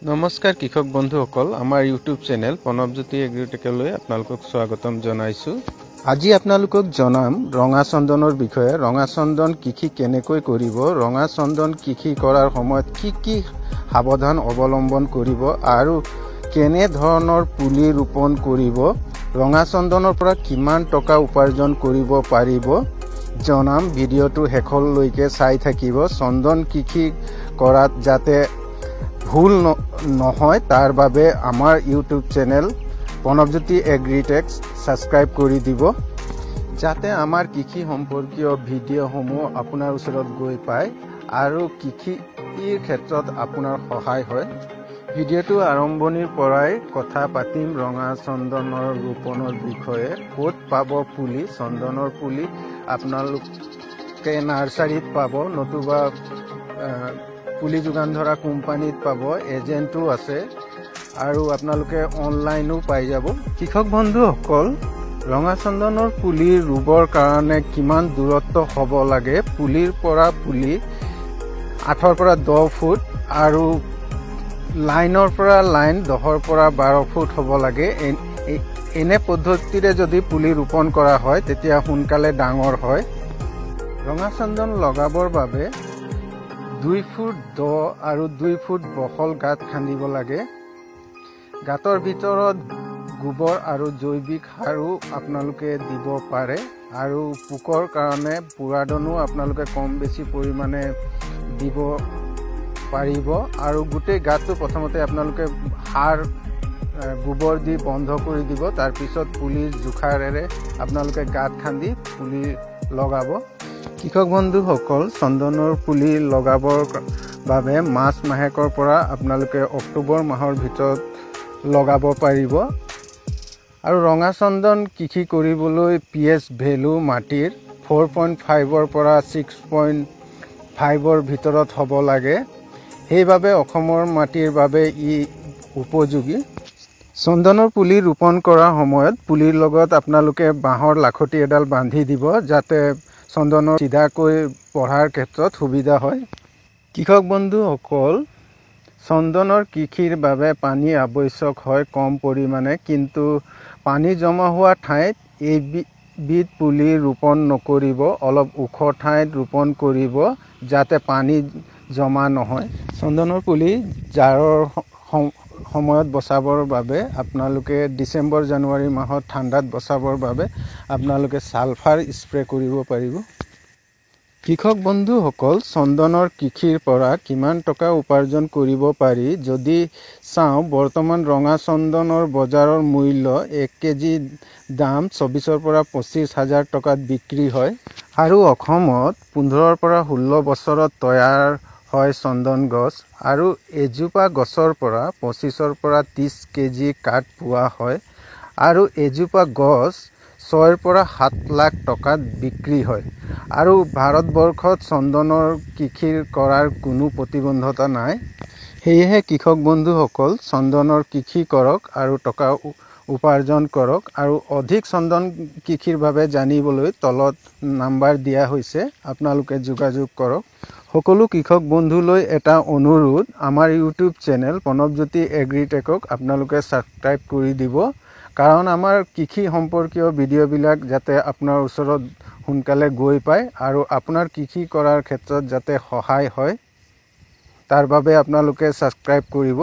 নমস্কাৰ কৃষক বন্ধুসকল, আমাৰ ইউটিউব চেনেল প্ৰণৱজ্যোতি এগ্ৰিটেকলৈ আপোনালোকক স্বাগতম জনাইছোঁ। আজি আপোনালোকক জনাম ৰঙা চন্দনৰ বিষয়ে। ৰঙা চন্দন কৃষি কেনেকৈ কৰিব, ৰঙা চন্দন কৃষি কৰাৰ সময়ত কি কি সাৱধান অৱলম্বন কৰিব আৰু কেনে ধৰণৰ পুলি ৰোপণ কৰিব, ৰঙা চন্দনৰ পৰা কিমান টকা উপাৰ্জন কৰিব পাৰিব জনাম। ভিডিঅ'টো শেষলৈকে চাই থাকিব। চন্দন কৃষি কৰাত যাতে ভুল নহয় তাৰ বাবে আমাৰ YouTube channel Pranabjyoti agritech subscribe কৰি দিব, যাতে আমাৰ কৃষি সম্পৰ্কীয় ভিডিঅ'সমূহ আপোনাৰ ওচৰত গৈ পায় আৰু কৃষিৰ ক্ষেত্ৰত আপোনাৰ সহায় হয়। ভিডিঅ'টো আৰম্ভণিৰ পৰাই কথা পাতিম ৰঙা চন্দনৰ ৰোপণৰ বিষয়ে। ক'ত পাব পুলি? চন্দনৰ পুলি আপোনালোকে নাৰ্চাৰীত পাব, নতুবা পুলি যোগান ধৰা কোম্পানীত পাব, এজেণ্টো আছে আৰু আপোনালোকে অনলাইনো পাই যাব। কৃষক বন্ধুসকল, ৰঙা চন্দনৰ পুলি ৰুবৰ কাৰণে কিমান দূৰত্ব হ'ব লাগে? পুলিৰ পৰা পুলি 8ৰ পৰা 10 ফুট আৰু লাইনৰ পৰা লাইন 10ৰ পৰা 12 ফুট হ'ব লাগে। এনে পদ্ধতিৰে যদি পুলি ৰোপণ কৰা হয় তেতিয়া সোনকালে ডাঙৰ হয়। ৰঙা চন্দন লগাবৰ বাবে 2 ফুট দ আৰু 2 ফুট বহল গাঁত খান্দিব লাগে। গাঁতৰ ভিতৰত গোবৰ আৰু জৈৱিক সাৰো আপোনালোকে দিব পাৰে আৰু পোকৰ কাৰণে পুৰাদনো আপোনালোকে কম বেছি পৰিমাণে দিব পাৰিব। আৰু গোটেই গাঁতটো প্ৰথমতে আপোনালোকে সাৰ গোবৰ দি বন্ধ কৰি দিব, তাৰপিছত পুলিৰ জোখাৰেৰে আপোনালোকে গাঁত খান্দি পুলি লগাব। কৃষক বন্ধুসকল, চন্দনৰ পুলি লগাবৰ বাবে মাৰ্চ মাহেকৰ পৰা আপোনালোকে অক্টোবৰ মাহৰ ভিতৰত লগাব পাৰিব। আৰু ৰঙা চন্দন কৃষি কৰিবলৈ পি এইচ ভেলু মাটিৰ 4.5ৰ পৰা 6.5ৰ ভিতৰত হ'ব লাগে। সেইবাবে অসমৰ মাটিৰ বাবে ই উপযোগী। চন্দনৰ পুলি ৰোপণ কৰাৰ সময়ত পুলিৰ লগত আপোনালোকে বাঁহৰ লাখুটি এডাল বান্ধি দিব, যাতে চন্দনৰ চিধাকৈ পঢ়াৰ ক্ষেত্ৰত সুবিধা হয়। কৃষক বন্ধুসকল, চন্দনৰ কৃষিৰ বাবে পানী আৱশ্যক হয় কম পৰিমাণে, কিন্তু পানী জমা হোৱা ঠাইত এইবিধ পুলি ৰোপণ নকৰিব, অলপ ওখ ঠাইত ৰোপণ কৰিব যাতে পানী জমা নহয়। চন্দনৰ পুলি জাৰৰ সময়ত বচাবৰ বাবে আপোনালোকে ডিচেম্বৰ জানুৱাৰী মাহত ঠাণ্ডাত বচাবৰ বাবে আপোনালোকে ছালফাৰ স্প্ৰে কৰিব পাৰিব। কৃষক বন্ধুসকল, চন্দনৰ কৃষিৰ পৰা কিমান টকা উপাৰ্জন কৰিব পাৰি যদি চাওঁ, বৰ্তমান ৰঙা চন্দনৰ বজাৰৰ মূল্য 1 কেজি দাম 24ৰ পৰা 25 হাজাৰ টকাত বিক্ৰী হয়। আৰু অসমত 15ৰ পৰা 16 বছৰত তৈয়াৰ হয় চন্দন গছ আৰু এজোপা গছৰ পৰা 25ৰ পৰা 30 কেজি কাঠ পোৱা হয় আৰু এজোপা গছ 6ৰ পৰা 7 লাখ টকাত বিক্ৰী হয়। আৰু ভাৰতবৰ্ষত চন্দনৰ কৃষি কৰাৰ কোনো প্ৰতিবন্ধকতা নাই। সেয়েহে কৃষক বন্ধুসকল, চন্দনৰ কৃষি কৰক আৰু টকা উপাৰ্জন কৰক। আৰু অধিক চন্দন কৃষিৰ বাবে জানিবলৈ তলত নাম্বাৰ দিয়া হৈছে, আপোনালোকে যোগাযোগ কৰক। সকলো কৃষক বন্ধুলৈ এটা অনুৰোধ, আমাৰ ইউটিউব চেনেল প্ৰণৱজ্যোতি এগ্ৰিটেকক আপোনালোকে ছাবস্ক্ৰাইব কৰি দিব, কাৰণ আমাৰ কৃষি সম্পৰ্কীয় ভিডিঅ'বিলাক যাতে আপোনাৰ ওচৰত সোনকালে গৈ পায় আৰু আপোনাৰ কৃষি কৰাৰ ক্ষেত্ৰত যাতে সহায় হয় তাৰ বাবে আপোনালোকে ছাবস্ক্ৰাইব কৰিব।